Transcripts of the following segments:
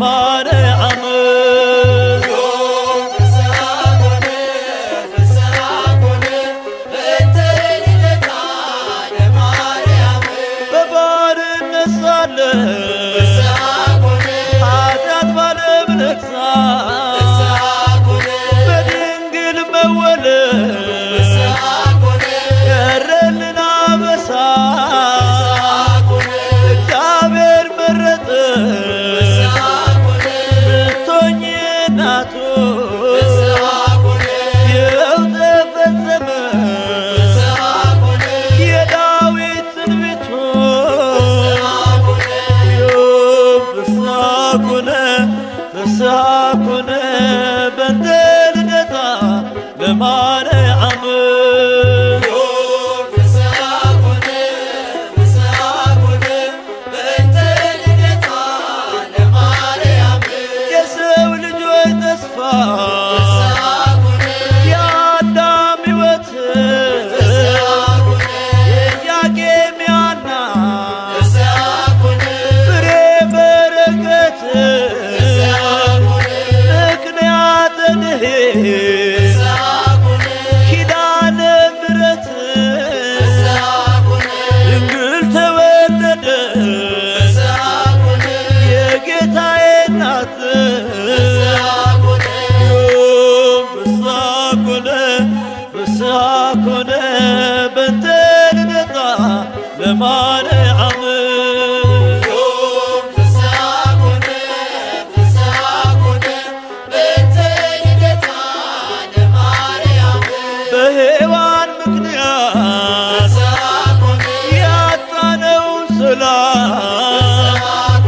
ለማርያም። በባርነት ሳለ ኃጢአት ባለም ነግሳ በድንግል መወለድ ቀረልን አበሳ። እግዚአብሔር መረጠሽ ልትሆኚ እናቱ፣ ይኸው ተፈጸመ የዳዊት ትንቢቱ። ፍስሐ ኮነ፣ ፍስሐ ኮነ በእንተ ልደታ ለማርያም። የሰው ልጆች ተስፋ፣ የአዳም ሕይወት፣ የኢያቄም ያና ፍሬ በረከት፣ ምክንያተ ድኅነት ኪዳነ ምሕረት፣ ድንግል ተወለደች የጌታዬ እናት። ፍስሐ ኮነ፣ ፍስሐ ኮነ በእንተ ልደታ ለማርያም። በሔዋን ምክንያት ያጣነው ሰላም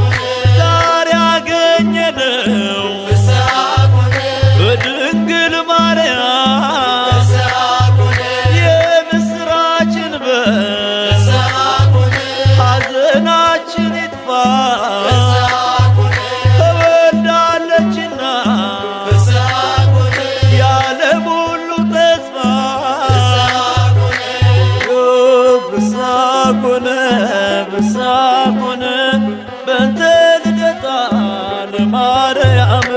ዛሬ አገኘነው በድንግል ማርያም። የምስራችን በር ሐዘናችን ይጥፋ፣ ተወልዳለችና የዓለም ሁሉ ተስፋ። ፍስሐ ኮነ፣ ፍስሐ ኮነ በእንተ ልደታ ለማርያም።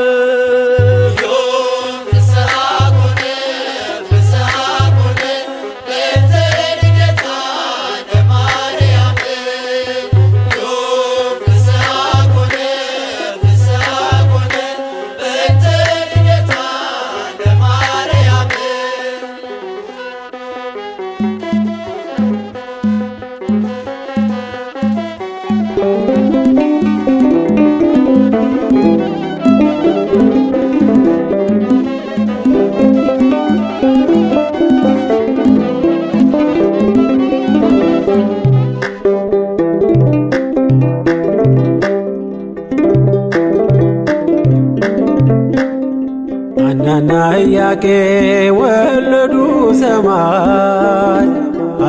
ሐናና ኢያቄም ወለዱ ሰማይ፣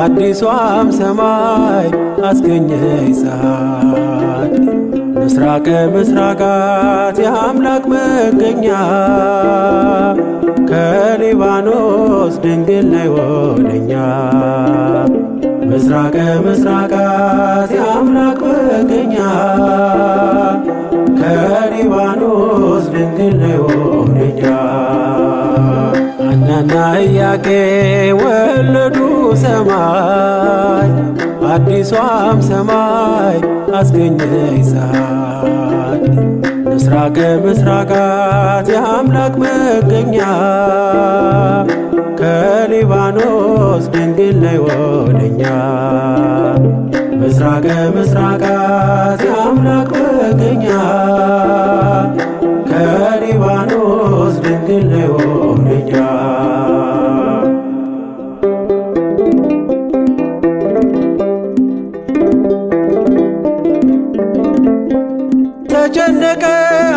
አዲሷም ሰማይ አስገኘች ፀሐይ። ምስራቀ ምስራቃት የአምላክ መገኛ፣ ከሊባኖስ ድንግል ነይ ወደኛ። ምስራቀ ምስራቃት የአምላክ መገኛ፣ ከሊባኖስ ድንግል ነይ ወደኛ። ሐናና ኢያቄም ወለዱ ሰማይ፣ አዲሷም ሰማይ አስገኘች ፀሐይ። ምስራቀ ምስራቃት የአምላክ መገኛ፣ ከሊባኖስ ድንግል ነይ ወደኛ። ምስራቀ ምስራቃት የአምላክ መገኛ፣ ከሊባኖስ ድንግል ነይ ወደኛ። ተጨነቀ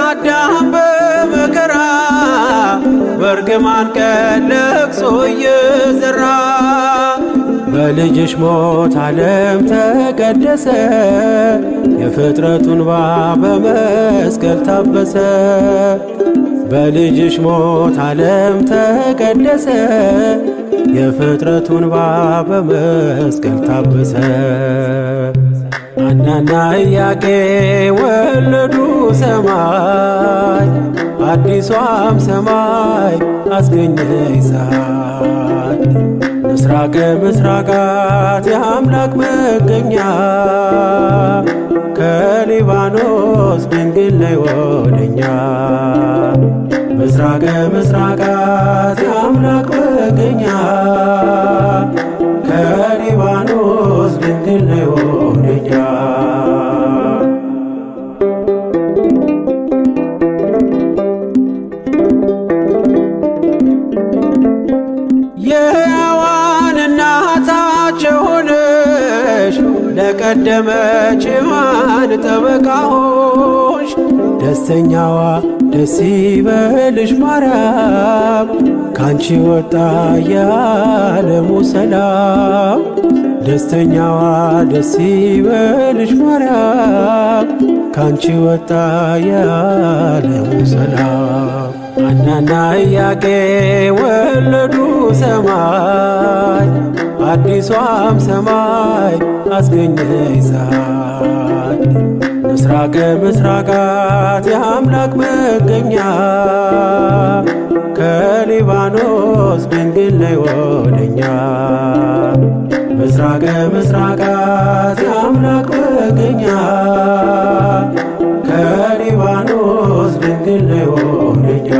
አዳም በመከራ፣ በእርግማን ቀን ለቅሶ እየዘራ። በልጅሽ ሞት ዓለም ተቀደሰ፣ የፍጥረቱ እንባ በመስቀል ታበሰ። በልጅሽ ሞት ዓለም ተቀደሰ፣ የፍጥረቱ እንባ በመስቀል ታበሰ። ሐናና ኢያቄም ወለዱ ሰማይ አዲሷም ሰማይ አስገኘኝ ፀሐይ። ምስራቀ ምስራቃት የአምላክ መገኛ ከሊባኖስ ድንግል ነይ ወደኛ። ምስራቀ ምስራቃት የአምላክ መገኛ ከሊባኖስ ድንግል ነይ ወደኛ። የሕያዋን እናታቸው ሆነሽ ለቀደመች ሔዋን ጠበቃ ሆንሽ። ደስተኛዋ ደስ ይበልሽ ማርያም፣ ካንቺ ወጣ የዓለሙ ሰላም። ደስተኛዋ ደስ ይበልሽ ማርያም፣ ካንቺ ወጣ የዓለሙ ሰላም። ሐናና ኢያቄም ወለዱ ሰማይ አዲሷም ሰማይ አስገኘኝ ፀሐይ። ምስራቀ ምስራቃት የአምላክ መገኛ ከሊባኖስ ድንግል ነይ ወደኛ። ምስራቀ ምስራቃት የአምላክ መገኛ ከሊባኖስ ድንግል ነይ ወደኛ።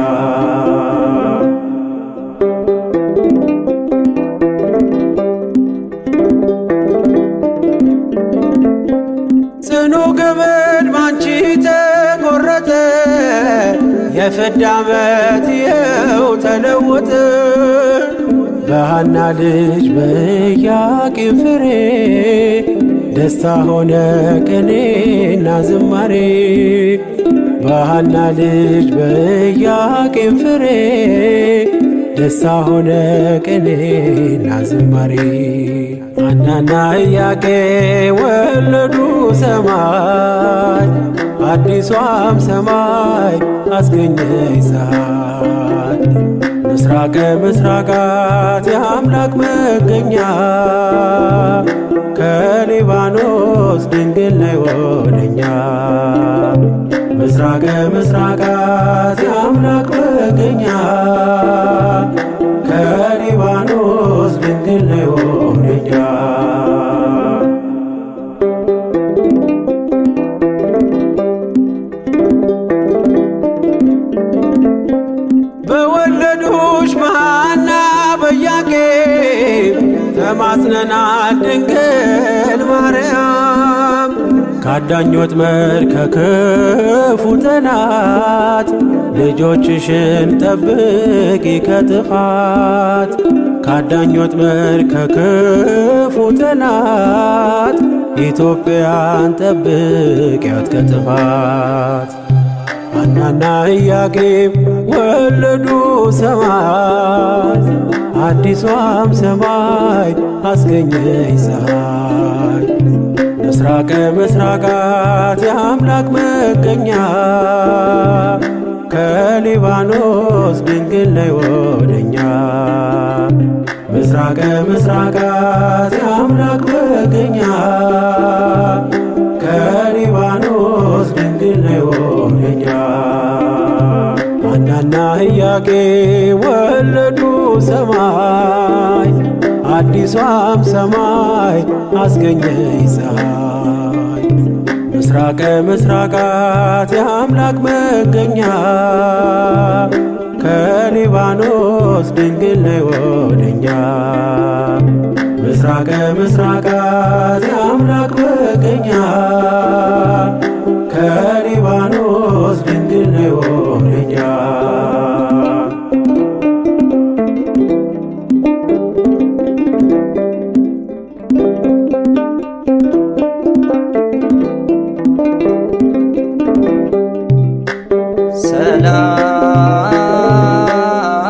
ጽኑ ገመድ ባንቺ ተቆረጠ፣ የፍዳ ዓመት ይኸው ተለወጠ። በሐና ልጅ በኢያቄም ፍሬ ደስታ ሆነ ቅኔና ዝማሬ። በሐና ልጅ በኢያቄም ፍሬ ደስታ ሆነ ቅኔና ዝማሬ። ሐናና ኢያቄም ወለዱ ሰማይ አዲሷም ሰማይ አስገኘኝ ፀሐይ። ምስራቀ ምስራቃት የአምላክ መገኛ ከሊባኖስ ድንግል ነይ ወደኛ። ምስራቀ ምስራቃት የአምላክ መገኛ ከሊባኖስ ድንግል ነይ ወደኛ። በወለዱሽ በሐና በኢያቄም ተማጽነናል ድንግል ማርያም። ከአዳኝ ወጥመድ ከክፉ ጠላት ልጆችሽን ጠብቂ ከጥፋት። ከአዳኝ ወጥመድ ከክፉ ጠላት ኢትዮጵያን ጠብቂያት ከጥፋት። ሐናና ኢያቄም ወለዱ ሰማይ አዲሷም ሰማይ አስገኘኝ ፀሐይ። ምስራቀ ምስራቃት የአምላክ መገኛ ከሊባኖስ ድንግል ነይ ወደኛ። ምስራቀ ምስራቃት የአምላክ መገኛ ከሊባኖስ ድንግል ነይ ወደኛ። ሐናና ኢያቄም ወለዱ ሰማይ አዲሷም ሰማይ አስገኘኝ ፀሐይ። ምስራቀ ምስራቃት የአምላክ መገኛ ከሊባኖስ ድንግል ነይ ወደኛ። ምስራቀ ምስራቃት የአምላክ መገኛ ከሊባኖስ ድንግል ነይ ወደኛ።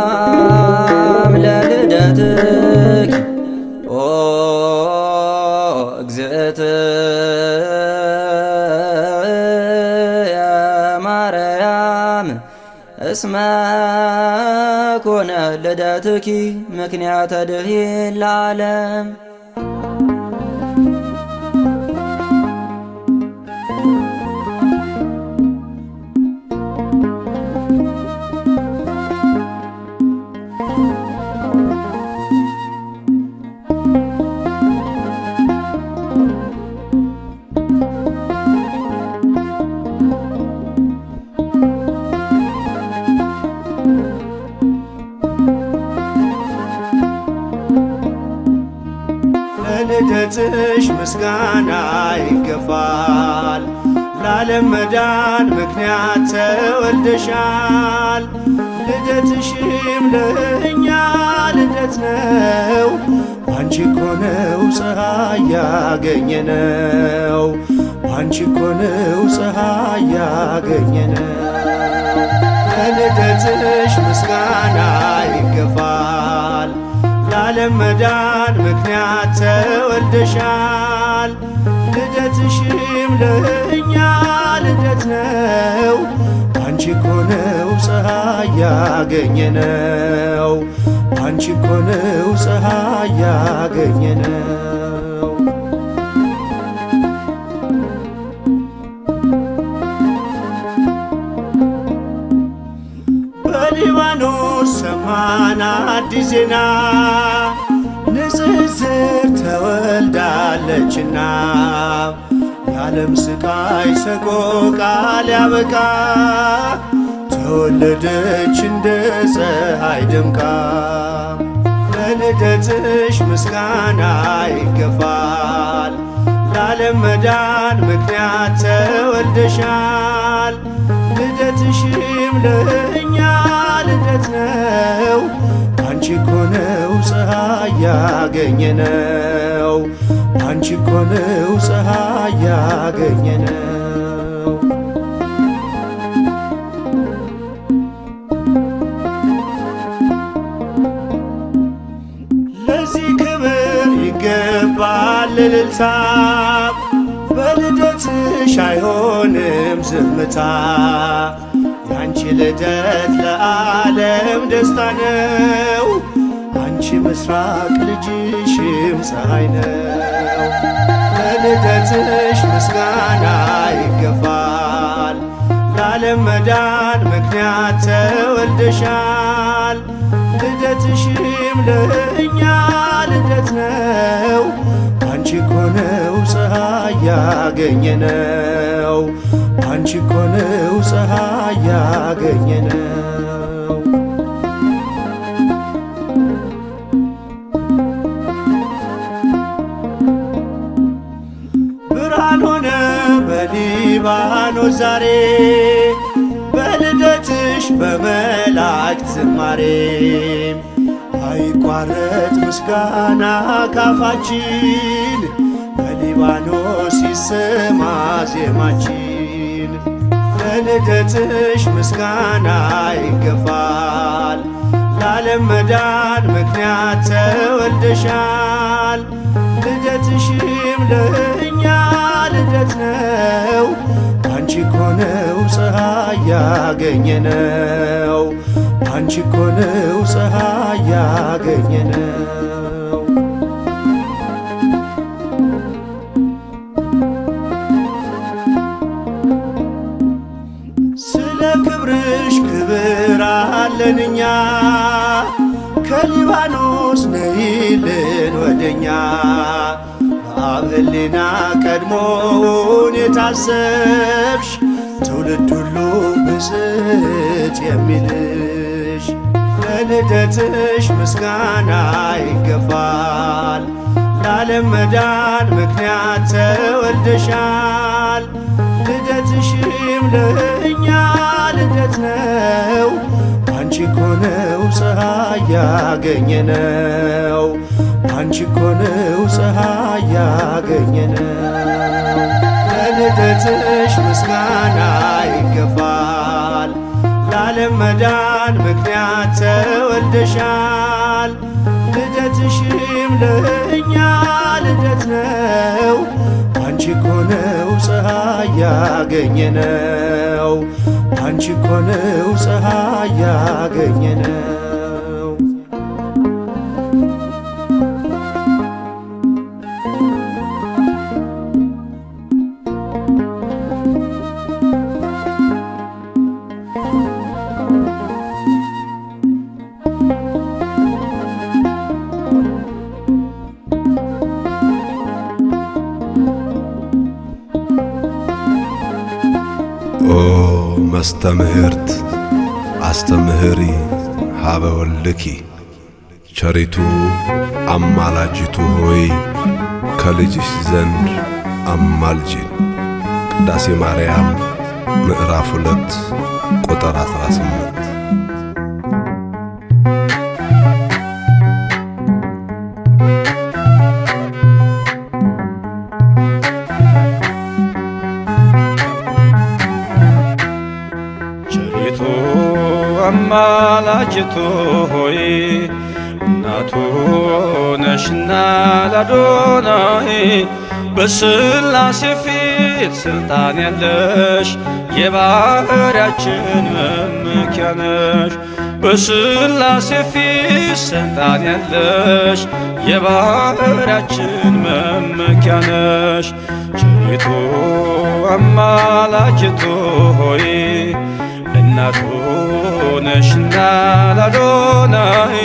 ሰላም ለልደትኪ ኦ እግዝእትየ ማርያም እስመ ኮነ ልደትኪ ምክንያተ ድኂን ለዓለም። ለልደትሽ ምስጋና ይገባል። ለዓለም መዳን ምክንያት ተወልደሻል። ልደትሽም ለእኛ ልደት ነው። ባንቺ እኮ ነው ፀሐይ ያገኘነው። ባንቺ እኮ ነው ፀሐይ ያገኘነው። ለልደትሽ ምስጋና ይገባል። ለዓለም መዳን ምክንያት ተወልደሻል። ልደትሽም ለእኛ ልደት ነው። ባንቺ እኮ ነው ፀሐይ ያገኘነው። ባንቺ እኮ ነው ፀሐይ ያገኘነው። በሊባኖስ ሰማን አዲስ ዜና፣ ንጽጽር ተወልዳለችና፣ የዓለም ስቃይ ሰቆቃ ሊያበቃ ተወለደች እንደ ፀሐይ ደምቃ። ለልደትሽ ምስጋና ይገባል። ለዓለም መዳን ምክንያት ተወልደሻል። ልደትሽም ለእኛ ልደት ነው። ባንቺ እኮ ነው ፀሐይ ያገኘነው። ባንቺ እኮ ነው ፀሐይ ያገኘነው። ለዚህ ክብር ይገባል እልልታ፣ በልደትሽ አይሆንም ዝምታ። ያንቺ ልደት ለዓለም ደስታ ነው። አንቺ ምስራቅ ልጅሽም ፀሐይ ነው። ለልደትሽ ምስጋና ይገባል። ለዓለም መዳን ምክንያት ተወልደሻል። ልደትሽም ለእኛ ልደት ነው። ባንቺ እኮ ነው ፀሐይ ያገኘነው። ባንቺ እኮ ነው ፀሐይ ያገኘነው። ብርሃን ሆነ በሊባኖስ ዛሬ፣ በልደትሽ በመላእክት ዝማሬ። አይቋረጥ ምስጋና ካፋችን፣ በሊባኖስ ይሰማ ዜማችን። ለልደትሽ ምስጋና ይገባል። ለዓለም መዳን ምክንያት ተወልደሻል። ልደትሽም ለእኛ ልደት ነው። ባንቺ እኮ ነው ፀሐይ ያገኘነው። ባንቺ እኮ ነው ፀሐይ ያገኘነው። ስለ ክብርሽ ክብር አለንኛ፣ ከሊባኖስ ነይልን ወደኛ። በአብ ሕሊና ቀድሞውን የታሰብሽ፣ ትውልድ ሁሉ ብፅዕት የሚልሽ። ለልደትሽ ምስጋና ይገባል። ለዓለም መዳን ምክንያት ተወልደሻል። ልደትሽም ለእኛ ልደት ነው። ባንቺ እኮ ነው ፀሐይ ያገኘነው። ባንቺ እኮ ነው ፀሐይ ያገኘነው። ለልደትሽ ምስጋና ይገባል። ለዓለም መዳን ምክንያት ተወልደሻል። ልደትሽም ለእኛ ልደት ነው። ባንቺ እኮ ነው ፀሐይ ያገኘነው። ባንቺ እኮ ነው ፀሐይ ያገኘነው። ኦ መስተምህርት አስተምህሪ ኀበ ወልድኪ፣ ቸሪቱ አማላጅቱ ሆይ፣ ከልጅሽ ዘንድ አማልጂን። ቅዳሴ ማርያም ምዕራፍ 2 ቁጥር 18። ቸሪቱ አማላጅቱ ሆይ እናቱ ነሽና ላዶናይ በሥላሴ ፊት ስልጣን ያለሽ የባሕርያችን መመኪያ ነሽ። በሥላሴ ፊት ስልጣን ያለሽ የባሕርያችን መመኪያ ነሽ። ቸሪቱ አማላጅቱ ሆይ እናቱ ነሽና ላዶናይ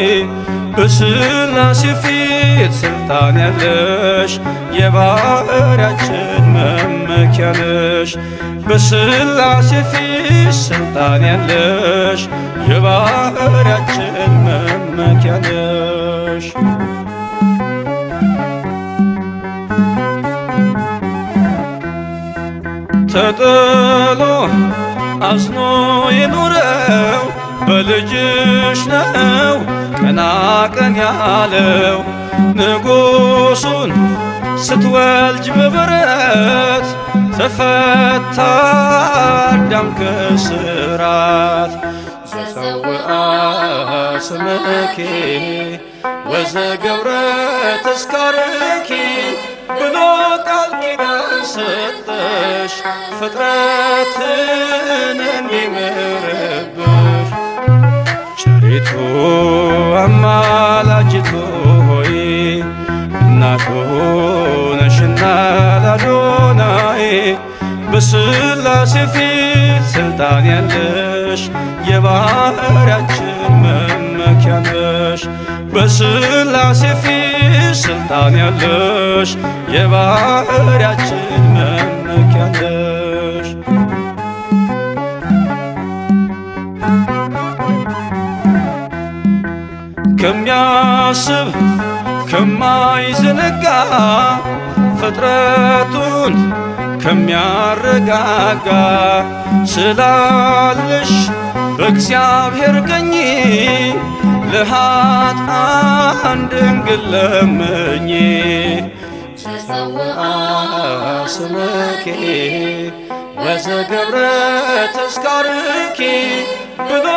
በሥላሴ ፊት ስልጣን ያለሽ የባሕርያችን መመኪያ ነሽ። በሥላሴ ፊት ስልጣን ያለሽ የባሕርያችን መመኪያ ነሽ። ተጥሎ አዝኖ የኖረው በልጅሽ ነው ቀና ቀን ያለው ንጉሡን ስትወልጅ በበረት ተፈታ አዳም ከስራት። ዘጸውዐ ስምኪ ወዘገብረ ተስካርኪ ብሎ ቃል ኪዳን ሰጠሽ ፍጥረትን እንዲምርብሽ። ቸሪቱ አማላጅቱ ሆይ እናቱ ነሽና ላዶናይ በሥላሴ ፊት ስልጣን ያለሽ የባሕርያችን መመኪያ ነሽ። በሥላሴ ፊት ስልጣን ያለሽ የባሕርያችን መመኪያ ነሽ። ከሚያስብ ከማይዘነጋ ፍጥረቱን ከሚያረጋጋ ስላለሽ በእግዚአብሔር ቀኝ ለኃጥአን ድንግል ለምኚ። ዘጸውዐ ስምኪ ወዘገብረ ተስካርኪ ብሎ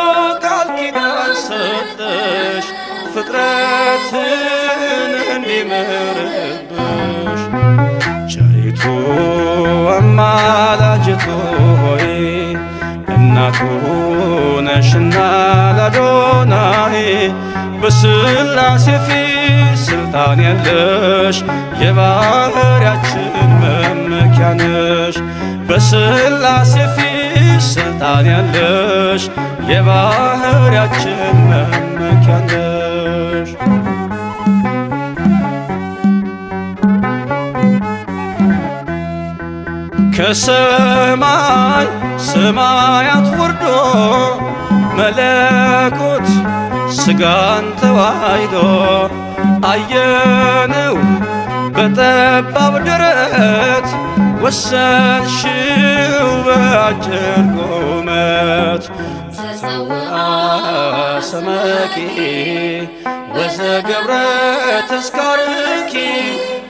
ቃል ኪዳን ሰጠሽ ፍጥረትን እንዲምርብሽ። ቸሪቱ አማላጅቱ ሆይ እናቱ ነሽና ላዶናይ በሥላሴ ፊት ስልጣን ያለሽ የባሕርያችን መመኪያ ነሽ። በሥላሴ ፊት ስልጣን ያለሽ የባሕርያችን መመኪያ ነሽ። ከሰማይ ሰማያት ወርዶ መለኮት ሥጋን ተዋሕዶ አየነው በጠባብ ደረት ወሰንሽው በአጭር ቁመት። ዘጸውዐ ስምኪ ወዘገብረ ተስካርኪ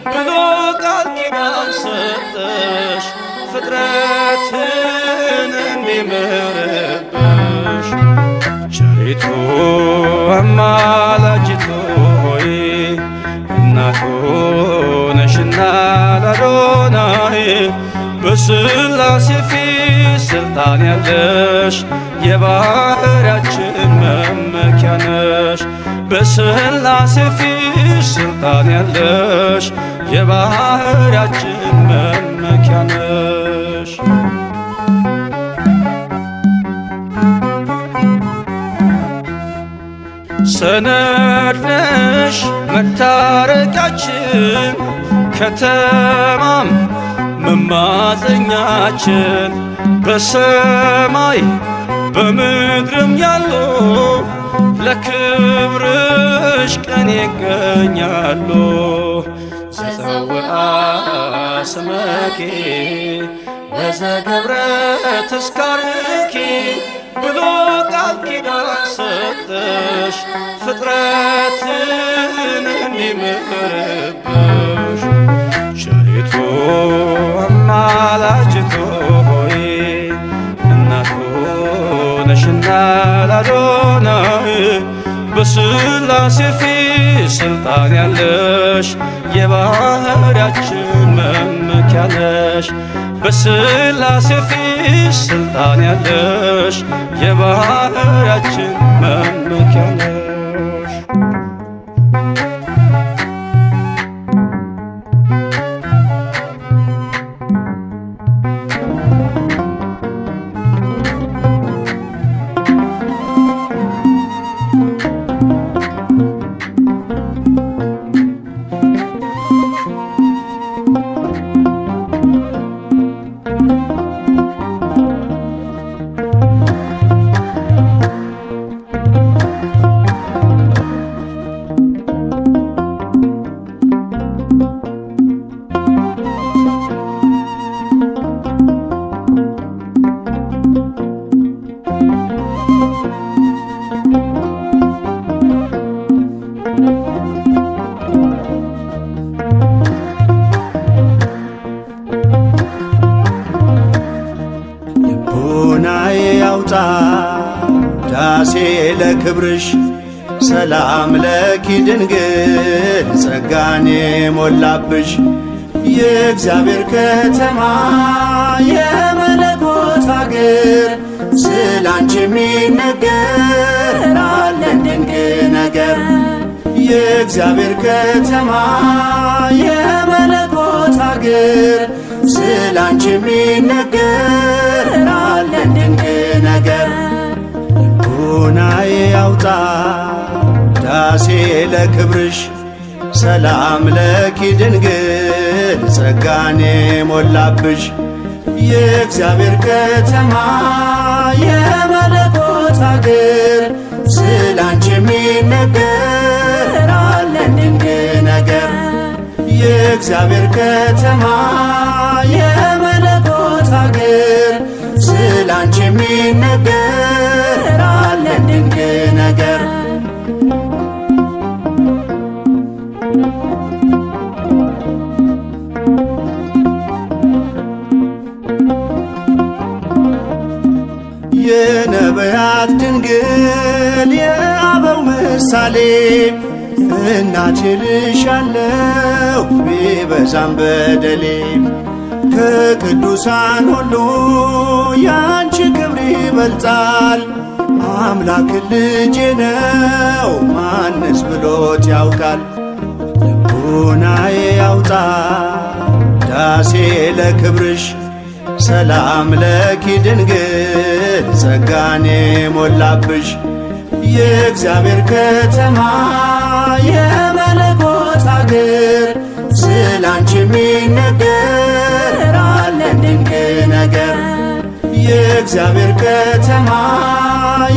ብሎ ቃል ኪዳን ሰጠሽ ፍጥረትን እንዲምርብሽ። ቸሪቱ አማላጅቱ ሆይ እናቱ ነሽና ላዶናይ በሥላሴ ፊት ስልጣን ያለሽ የባሕርያችን መመኪያ ነሽ። በሥላሴ ፊት ስልጣን ያለሽ የባሕርያችን መመኪያ ነሽ። ሰነድ ነሽ መታረቂያችን ከተማም መማፀኛችን በሰማይ በምድርም ያሉ ለክብርሽ ቀን ይገኛሉ። ዘጸውዐ ዘጸውዐ ስመኪ ወዘገብረ ተስካርኪ ብሎ ቃል ኪዳን ሰጠሽ ፍጥረትን እንዲምርብሽ። ቸሪቱ አማላጅቱ ሆይ፣ እናቱ ነሽና ላዶናይ፣ በሥላሴ ፊት ስልጣን ያለሽ የባህርያችን መመኪያ ነሽ። በሥላሴ ፊት ስልጣን ያለሽ የባህርያችን መመኪያ ነሽ። ልቡናዬ ያውጣ ዳሴ ለክብርሽ፣ ሰላም ለኪ ድንግል ጸጋኔ ሞላብሽ። የእግዚአብሔር ከተማ የመለኮት አገር፣ ስላንቺ የሚነገር አለን ድንቅ ነገር። የእግዚአብሔር ከተማ የመለኮት አገር፣ ስላንቺ የሚነገር አለን ድንቅ ነገር። ልቡናዬ ያውጣ ዳሴ ለክብርሽ፣ ሰላም ለኪ ድንግል ጸጋኔ ሞላብሽ። የእግዚአብሔር ከተማ የመለኮት አገር፣ ስላንቺ የሚነገር አለን ድንቅ ነገር። የእግዚአብሔር ከተማ የመለኮት አገር፣ ስላንቺ የሚነገር አለን ድንቅ ነገር። የነቢያት ድንግል የአበው ምሳሌ፣ እናቴ ልሻለው ቢበዛም በደሌ። ከቅዱሳን ሁሉ ያንቺ ክብር ይበልጣል፣ አምላክ ልጄ ነው ማንስ ብሎት ያውቃል? ልቡናዬ ያውጣ ዳሴ ለክብርሽ፣ ሰላም ለኪ ድንግል ጸጋኔ ሞላብሽ። የእግዚአብሔር ከተማ የመለኮት አገር፣ ስላንቺ የሚነገር አለን ድንቅ ነገር። የእግዚአብሔር ከተማ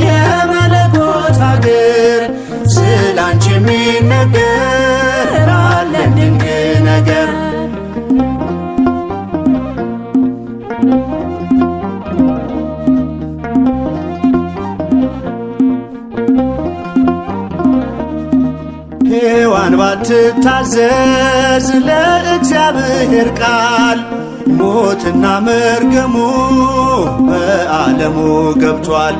የመለኮት አገር፣ ስላንቺ የሚነገር አለን ድንቅ ነገር። ሔዋን ባትታዘዝ ለእግዚአብሔር ቃል፣ ሞትና መርገሙ በዓለሙ ገብቷል።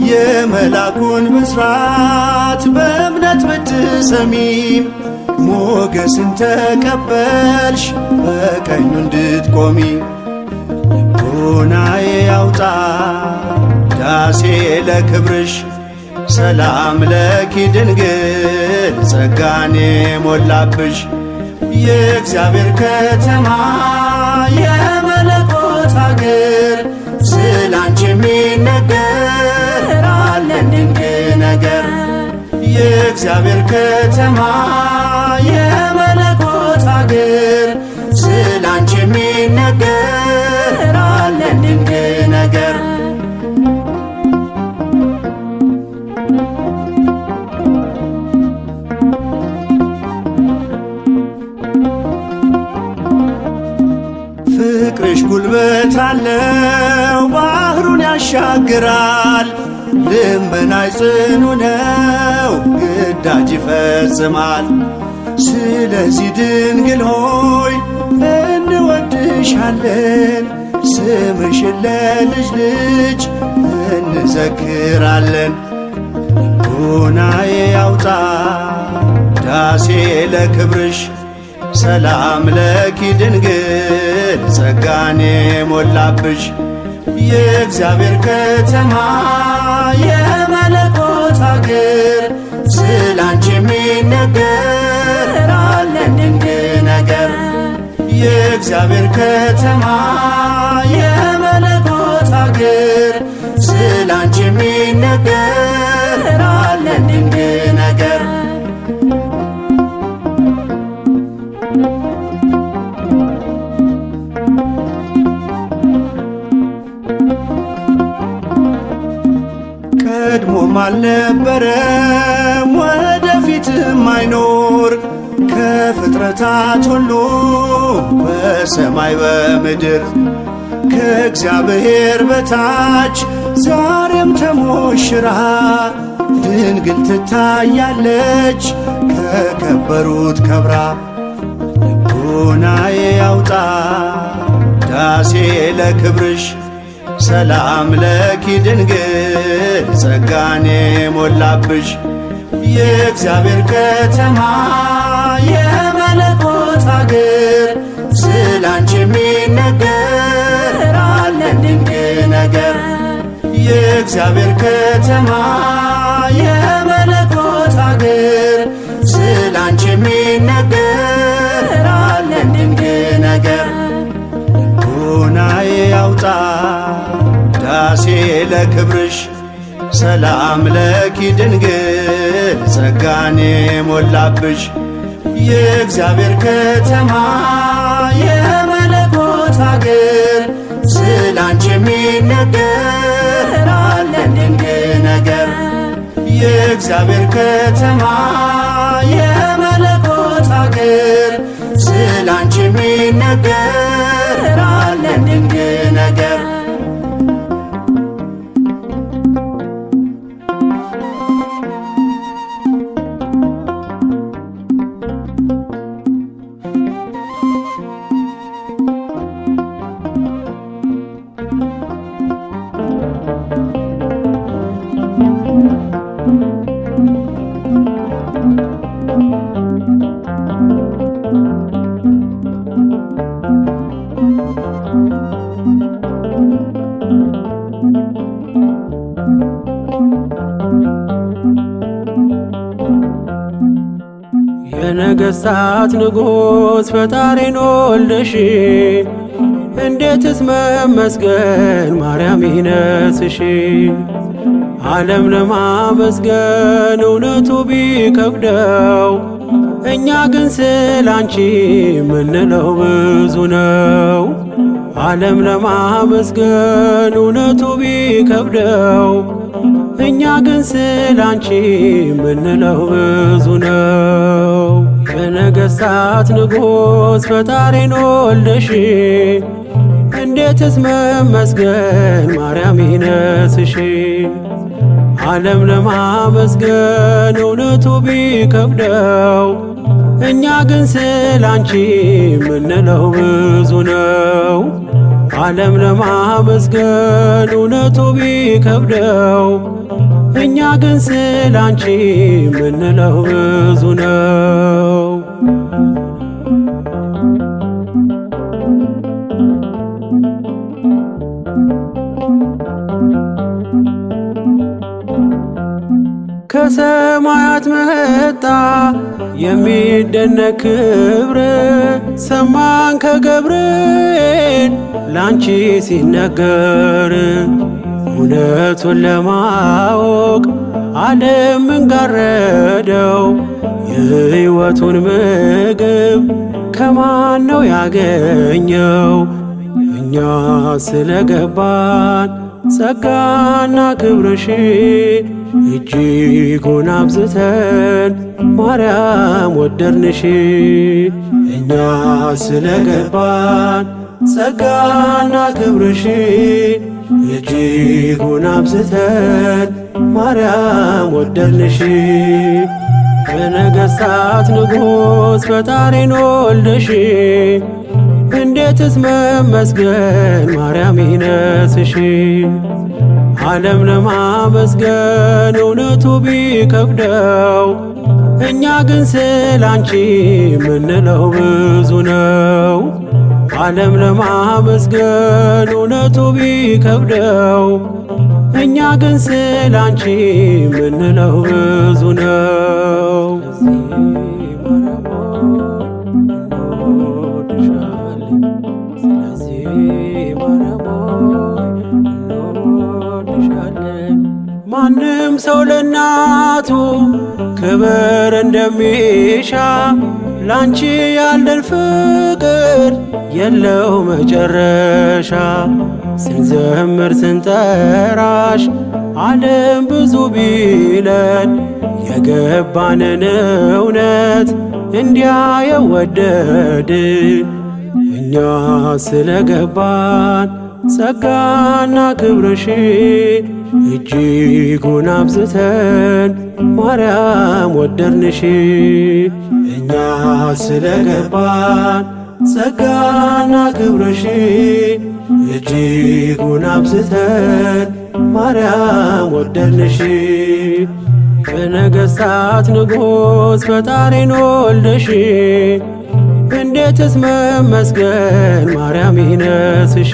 የመላኩን ብስራት በእምነት ብትሰሚ፣ ሞገስን ተቀበልሽ በቀኙ እንድትቆሚ። ልቡናዬ ያውጣ ዳሴ ለክብርሽ፣ ሰላም ለኪ ድንግል ጸጋኔ ሞላብሽ። የእግዚአብሔር ከተማ የመለኮት አገር፣ ስላንቺ የሚነገር አለን ድንቅ ነገር። የእግዚአብሔር ከተማ የመለኮት አገር፣ ስላንቺ የሚነገር አለን ድንቅ ነገር። ጉልበት አለው ባህሩን ያሻግራል። ልመናሽ ጽኑ ነው ግዳጅ ይፈጽማል። ስለዚህ ድንግል ሆይ እንወድሻለን፣ ስምሽን ለልጅ ልጅ እንዘክራለን። ልቡናዬ ያውጣ ዳሴ ለክብርሽ፣ ሰላም ለኪ ድንግል ጸጋኔ ሞላብሽ። የእግዚአብሔር ከተማ የመለኮት አገር፣ ስላንቺ የሚነገር አለን ድንቅ ነገር። የእግዚአብሔር ከተማ የመለኮት አገር፣ ስላንቺ የሚነገር አለን ድንቅ ነገር። ቀድሞም አልነበረም ወደፊትም አይኖር፣ ከፍጥረታት ሁሉ በሰማይ በምድር ከእግዚአብሔር በታች ዛሬም ተሞሽራ ድንግል ትታያለች ከከበሩት ከብራ። ልቡናዬ ያውጣ ዳሴ ለክብርሽ፣ ሰላም ለኪ ድንግል ጸጋኔ ሞላብሽ። የእግዚአብሔር ከተማ የመለኮት አገር፣ ስላንቺ የሚነገር አለን ድንቅ ነገር። የእግዚአብሔር ከተማ የመለኮት አገር፣ ስላንቺ የሚነገር አለን ድንቅ ነገር። ልቡናዬ ያውጣ ዳሴ ለክብርሽ፣ ሰላም ለኪ ድንግል ጸጋኔ ሞላብሽ። የእግዚአብሔር ከተማ የመለኮት አገር፣ ስላንቺ የሚነገር አለን ድንቅ ነገር። የእግዚአብሔር ከተማ የመለኮት አገር፣ ስላንቺ የሚነገር አለን ድንቅ ነገር። የነገሥታት ንጉሥ ፈጣሪን ወልደሽ እንዴትስ መመስገን ማርያም ይነስሽ። ዓለም ለማመስገን እውነቱ ቢከብደው እኛ ግን ስላንቺ ምንለው ብዙ ነው። ዓለም ለማመስገን እውነቱ ቢከብደው እኛ ግን ስላንቺ ምንለው ብዙ ነው። የነገሥታት ንጉሥ ፈጣሪን ወልደሽ እንዴትስ መመስገን ማርያም ይነስሽ። ዓለም ለማመስገን እውነቱ ቢከብደው እኛ ግን ስላንቺ ምንለው ብዙ ነው። ዓለም ለማመስገን እውነቱ ቢከብደው እኛ ግን ስላንቺ ምንለው ብዙ ነው። ከሰማያት መጣ የሚደነቅ ክብር ሰማን ከገብርኤል ላንቺ ሲነገር። እውነቱን ለማወቅ ዓለም እንጋረደው የሕይወቱን ምግብ ከማን ነው ያገኘው? እኛ ስለገባን ጸጋና ክብርሽ እጅጉን አብዝተን ማርያም ወደድንሽ። እኛ ስለገባን ጸጋና ክብርሽ እጅጉን አብዝተን ማርያም ወደድንሽ። በነገሥታት ንጉሥ ፈጣሪን ወልደሽ እንዴትስ መመስገን ማርያም ይነስሽ። ዓለም ለማመስገን እውነቱ ቢከብደው እኛ ግን ስላንቺ ምንለው ብዙ ነው። ዓለም ለማመስገን እውነቱ ቢከብደው እኛ ግን ስላንቺ ምንለው ብዙ ነው። ማንም ሰው ለእናቱ ክብር እንደሚሻ ላንቺ ያለን ፍቅር የለው መጨረሻ። ስንዘምር ስንጠራሽ ዓለም ብዙ ቢለን የገባንን እውነት እንዲያ የወደድ እኛ ስለገባን ጸጋና ክብርሽ እጅጉን አብዝተን ማርያም ወደድንሽ። እኛ ስለገባን ጸጋና ክብርሽ እጅጉን አብዝተን ማርያም ወደድንሽ። በነገሥታት ንጉሥ ፈጣሪን ወልደሽ እንዴትስ መመስገን ማርያም ይነስሽ።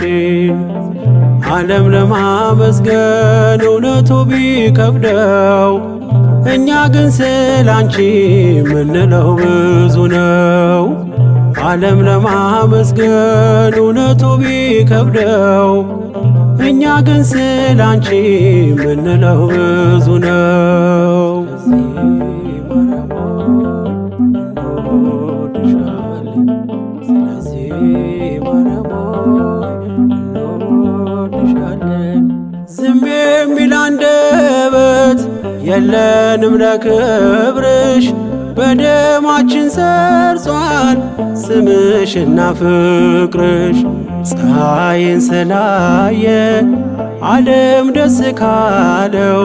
ዓለም ለማመስገን እውነቱ ቢከብደው እኛ ግን ስላንቺ ምንለው ብዙ ነው። ዓለም ለማመስገን እውነቱ ቢከብደው እኛ ግን ስላንቺ ምንለው ብዙ ነው። ዝም የሚል አንደበት የለንም ለክብርሽ በደማችን ሰርጿል ስምሽና ፍቅርሽ። ፀሐይን ስላየ ዓለም ደስ ካለው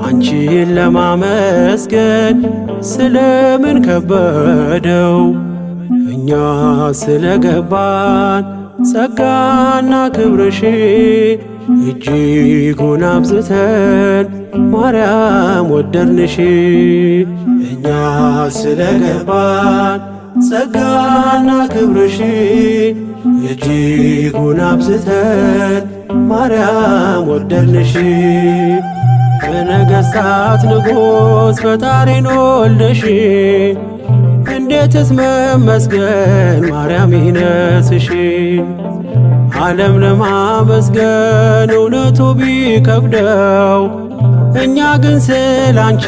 አንቺን ለማመስገን ስለምን ከበደው? እኛ ስለገባን ጸጋና ክብርሽ እጅጉን አብዝተን ማርያም ወደድንሽ። እኛ ስለገባን ጸጋና ክብርሽ እጅጉን አብዝተን ማርያም ወደድንሽ። በነገሥታት ንጉሥ ፈጣሪን ወልደሽ እንዴትስ መመስገን ማርያም ይነስሽ። ዓለም ለማመስገን እውነቱ ቢከብደው እኛ ግን ስላንቺ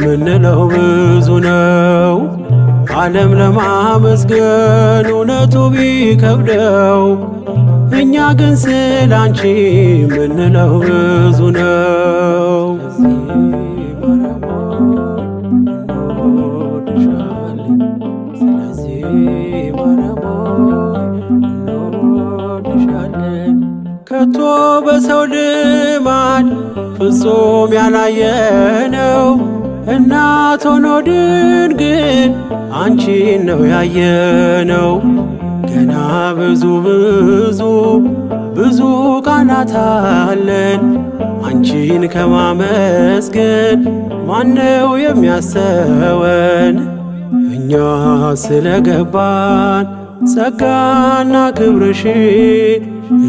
ምንለው ብዙ ነው። ዓለም ለማመስገን እውነቱ ቢከብደው እኛ ግን ስላንቺ ምንለው ብዙ ነው። ከቶ በሰው ልማድ ፍጹም ያላየነው እናት ሆኖ ድንግል አንቺን ነው ያየነው። ገና ብዙ ብዙ ብዙ ቃላት አለን አንቺን ከማመስገን ማነው የሚያሰወን? እኛ ስለገባን ጸጋና ክብርሽ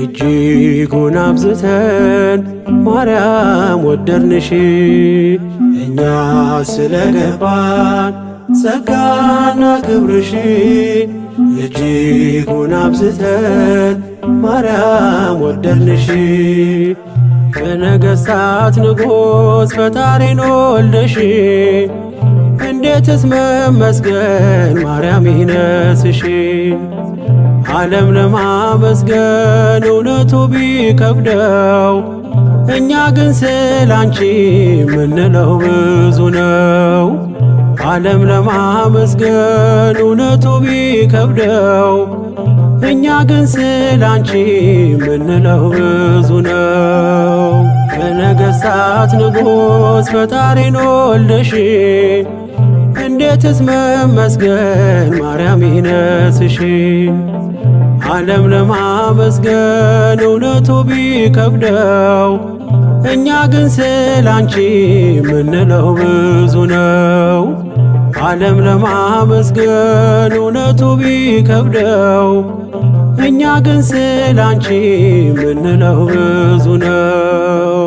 እጅጉን አብዝተን ማርያም ወደድንሽ። እኛ ስለገባን ጸጋና ክብርሽ እጅጉን አብዝተን ማርያም ወደድንሽ። በነገሥታት ንጉሥ ፈጣሪን ወልደሽ እንዴትስ መመስገን ማርያም ይነስሽ። ዓለም ለማመስገን እውነቱ ቢከብደው እኛ ግን ስላንቺ ምንለው ብዙ ነው። ዓለም ለማመስገን እውነቱ ቢከብደው እኛ ግን ስላንቺ ምንለው ብዙ ነው። የነገሥታት ንጉሥ ፈጣሪን ወልደሽ እንዴትስ መመስገን ማርያም ይነስሽ። ዓለም ለማመስገን እውነቱ ቢከብደው እኛ ግን ስላንቺ ምንለው ብዙ ነው። ዓለም ለማመስገን እውነቱ ቢከብደው እኛ ግን ስላንቺ ምንለው ብዙ ነው።